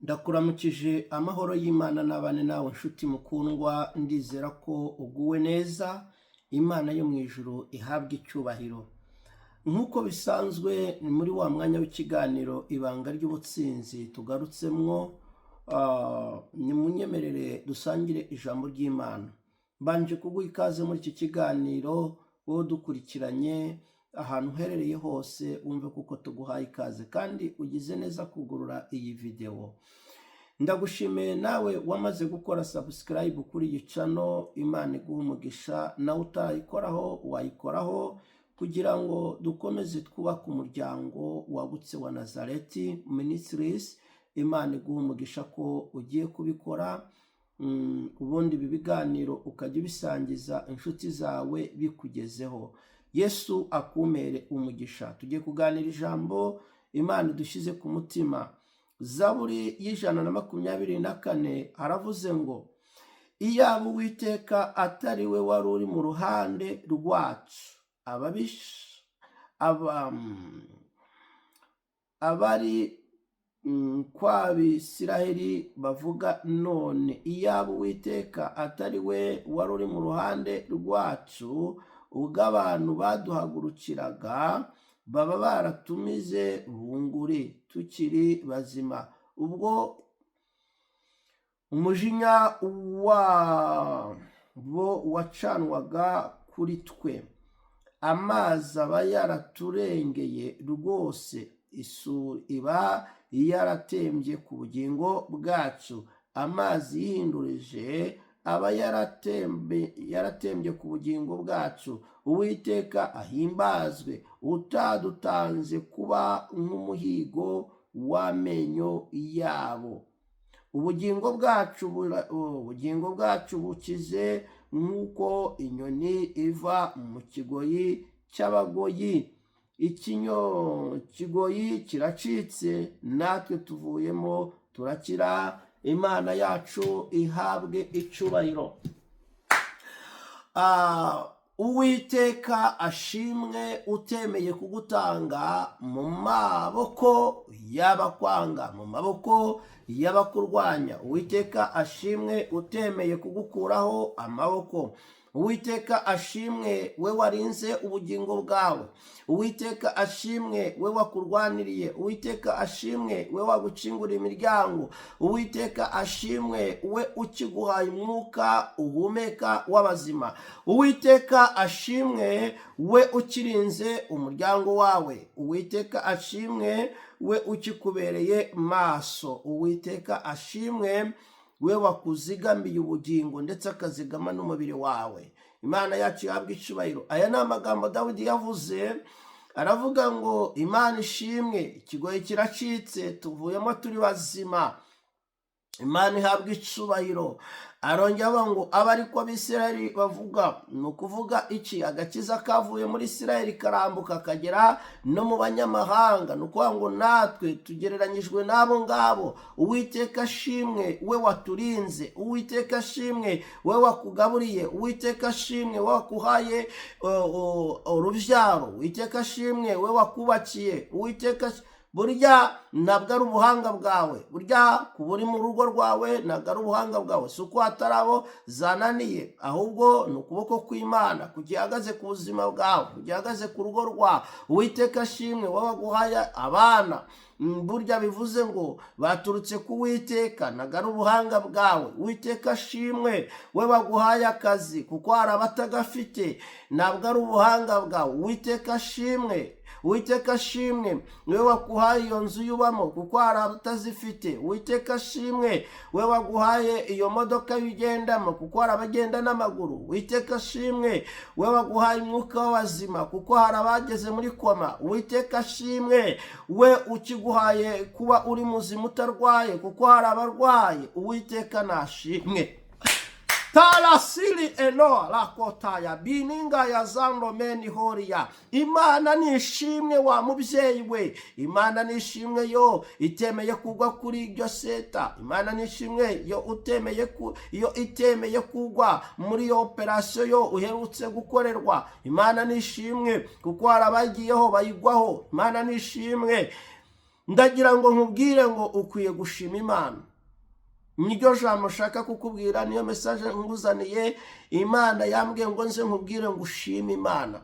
Ndakuramukije, amahoro y'Imana n'abane nawe nshuti mukundwa. Ndizera ko uguwe neza. Imana yo mu ijuru ihabwa icyubahiro. Nk'uko bisanzwe, ni muri wa mwanya w'ikiganiro Ibanga ry'Ubutsinzi tugarutsemwo. Ni munyemerere dusangire ijambo ry'Imana. Mbanje kuguha ikaze muri iki kiganiro, wowe dukurikiranye ahantu uherereye hose, wumve kuko tuguhaye ikaze kandi ugize neza kugurura iyi videwo. Ndagushimiye nawe wamaze gukora subscribe kuri iyi channel, Imana iguha umugisha. Nawe utarayikoraho, wayikoraho kugira ngo dukomeze twubake umuryango wagutse wa Nazareti Ministries. Imana iguha umugisha ko ugiye kubikora. Ubundi ibi biganiro ukajya ubisangiza inshuti zawe bikugezeho. Yesu akumere umugisha. Tugiye kuganira ijambo Imana idushyize ku mutima. Zaburi y'124 haravuze ngo: "Iyaba Uwiteka atari we wari uri mu ruhande rwacu, ababisha abari kw'Abisiraheli bavuga none, iyaba Uwiteka atari we wari uri mu ruhande rwacu ubwo abantu baduhagurukiraga, baba baratumize bunguri tukiri bazima, ubwo umujinya wabo wacanwaga kuri twe. Amazi aba yaraturengeye rwose, isuri iba yaratembye ku bugingo bwacu. Amazi yihindurije aba yaratembye ku bugingo bwacu. Uwiteka ahimbazwe, utadutanze kuba nk'umuhigo w'amenyo yabo. Ubugingo bwacu bukize nk'uko inyoni iva mu kigoyi cy'abagoyi. Ikinyo kigoyi kiracitse, natwe tuvuyemo turakira. Imana yacu ihabwe icyubahiro." Uwiteka ashimwe utemeye kugutanga mu maboko y'abakwanga, mu maboko y'abakurwanya. Uwiteka ashimwe utemeye kugukuraho amaboko. Uwiteka ashimwe we warinze ubugingo bwawe. Uwiteka ashimwe we wakurwaniriye. Uwiteka ashimwe we wagucingura imiryango. Uwiteka ashimwe we ukiguhaye umwuka uhumeka w'abazima. Uwiteka ashimwe we ukirinze umuryango wawe. Uwiteka ashimwe we ukikubereye maso. Uwiteka ashimwe we wakuzigamiye ubugingo ndetse akazigama n'umubiri wawe. Imana yacu ihabwa icyubahiro. Aya ni amagambo Dawidi yavuze, aravuga ngo: "Imana ishimwe, ikigoyi kiracitse, tuvuyemo turi bazima. Imana ihabwa icyubahiro." Arongera avuga ngo: "Aba ariko Abisirayeli bavuga." Ni ukuvuga iki? Agakiza kavuye muri Isirayeli karambuka kagera no mu banyamahanga. Ni ukuvuga ngo natwe tugereranyijwe n'abo ngabo. Uwiteka ashimwe we waturinze. Uwiteka ashimwe we wakugaburiye. Uwiteka ashimwe we wakuhaye urubyaro. Uwiteka ashimwe we wakubakiye. Uwiteka, burya ntabwo ari ubuhanga bwawe. Burya kuba uri mu rugo rwawe ntabwo ari ubuhanga bwawe. Si uko hatari abo zananiye, ahubwo ni ukuboko kw'Imana kugihagaze ku buzima bwawe, kugihagaze ku rugo rwawe. Uwiteka ashimwe wowe waguhaye abana. Burya bivuze ngo baturutse ku Witeka, ntabwo ari ubuhanga bwawe. Uwiteka ashimwe we baguhaye akazi, kuko hari abatagafite. Ntabwo ari ubuhanga bwawe. Uwiteka ashimwe. Uwiteka ashimwe we waguhaye iyo nzu yubamo, kuko hari abatazifite. Uwiteka ashimwe we waguhaye iyo modoka ugendamo, kuko hari abagenda n'amaguru. Uwiteka ashimwe we waguhaye umwuka w'abazima, kuko hari abageze muri koma. Uwiteka ashimwe we ukiguhaye kuba uri muzima utarwaye, kuko hari abarwaye. Uwiteka nashimwe. Tarasili enoa lakotaya bininga ya zandomeni horiya. Imana nishimwe wa mubyeyi we. Imana nishimwe yo itemeye kugwa kuri iryo seta. Imana nishimwe yo utemeye ku iyo itemeye kugwa muri iyo operasiyo yo uherutse gukorerwa. Imana nishimwe, kuko hari abagiyeho bayigwaho. Imana nishimwe. Ndagira ngo nkubwire ngo ukwiye gushima Imana. Niryo jambo nshaka kukubwira, niyo message nkuzaniye. Imana yambwiye ngo nze nkubwire ngo ushime Imana.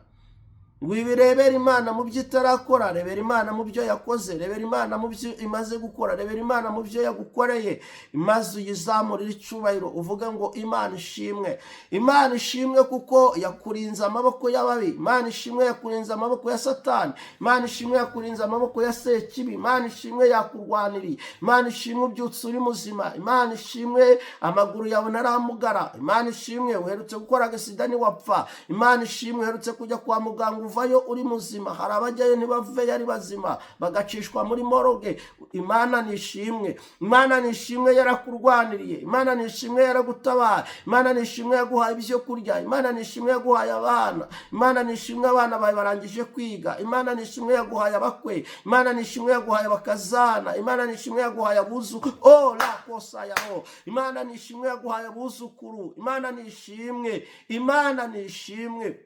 Wibirebera Imana mu byo itarakora, rebera Imana mu byo yakoze, rebera Imana mu byo imaze gukora, rebera Imana mu byo yagukoreye, maze uyizamurire icyubahiro, uvuge ngo Imana ishimwe. Imana ishimwe kuko yakurinze amaboko y'ababi. Imana ishimwe yakurinze amaboko ya Satani. Imana ishimwe yakurinze amaboko ya Sekibi. Imana ishimwe yakurwaniriye. Imana ishimwe ubyutse uri muzima. Imana ishimwe amaguru yawe ntaramugara. Imana ishimwe uherutse gukora agasida ntiwapfa. Imana ishimwe uherutse kujya kwa muganga uvayo uri muzima. Hari abajyayo ntibaveyo ari bazima, bagacishwa muri morgue. Imana nishimwe, Imana nishimwe yarakurwaniriye. Imana nishimwe yaragutabaye. Imana nishimwe yaguhaye ibyo kurya. Imana nishimwe yaguhaye abana. Imana nishimwe abana bawe barangije kwiga. Imana nishimwe yaguhaye abakwe. Imana nishimwe yaguhaye abakazana. Imana nishimwe yaguhaye abuzukuru. Oh la kosa yaho. Imana nishimwe yaguhaye abuzukuru. Imana nishimwe, Imana nishimwe.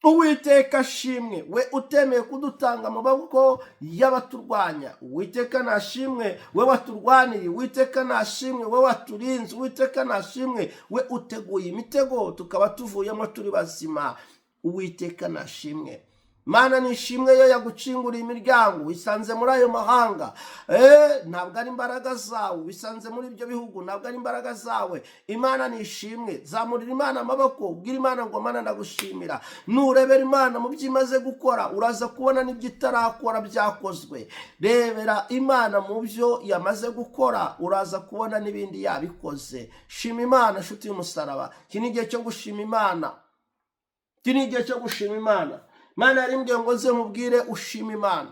Uwiteka ashimwe we utemeye kudutanga mu maboko y'abaturwanya. Uwiteka nashimwe we waturwaniriye. Uwiteka nashimwe we waturinze. Uwiteka nashimwe we uteguye imitego tukaba tuvuyemo turi bazima. Uwiteka nashimwe. Mana nishimwe yo yagucinguriye imiryango, wisanze muri ayo mahanga. Ntabwo ari imbaraga zawe, wisanze muri ibyo bihugu, ntabwo ari imbaraga zawe. Imana nishimwe. Zamurira Imana amaboko, ubwira Imana ngo Mana ndagushimira. Nurebera Imana mu byo imaze gukora, uraza kubona n'ibyo itarakora byakozwe. Rebera Imana mu byo yamaze gukora, uraza kubona n'ibindi yabikoze. Shima Imana, nshuti y'umusaraba. Iki ni igihe cyo gushima Imana, iki ni igihe cyo gushima Imana. Imana yarimbwiye ngo nze nkubwire ushima Imana.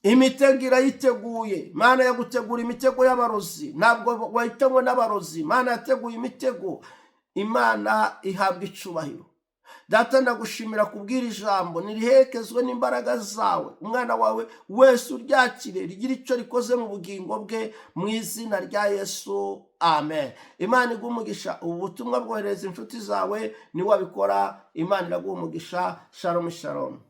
Imitego irayiteguye. Imana yagutegura imitego y'abarozi, ntabwo wahitanywe n'abarozi. Imana yateguye imitego. Imana ihabwa icubahiro. Data, ndagushimira kubwira ijambo niriherekezwe n'imbaraga zawe, umwana wawe wese uryakire rigire icyo rikoze mu bugingo bwe, mu izina rya Yesu, amen. Imana iguha umugisha. Ubu butumwa bwohereza inshuti zawe, niwabikora Imana iraguha umugisha. Shalom, shalom.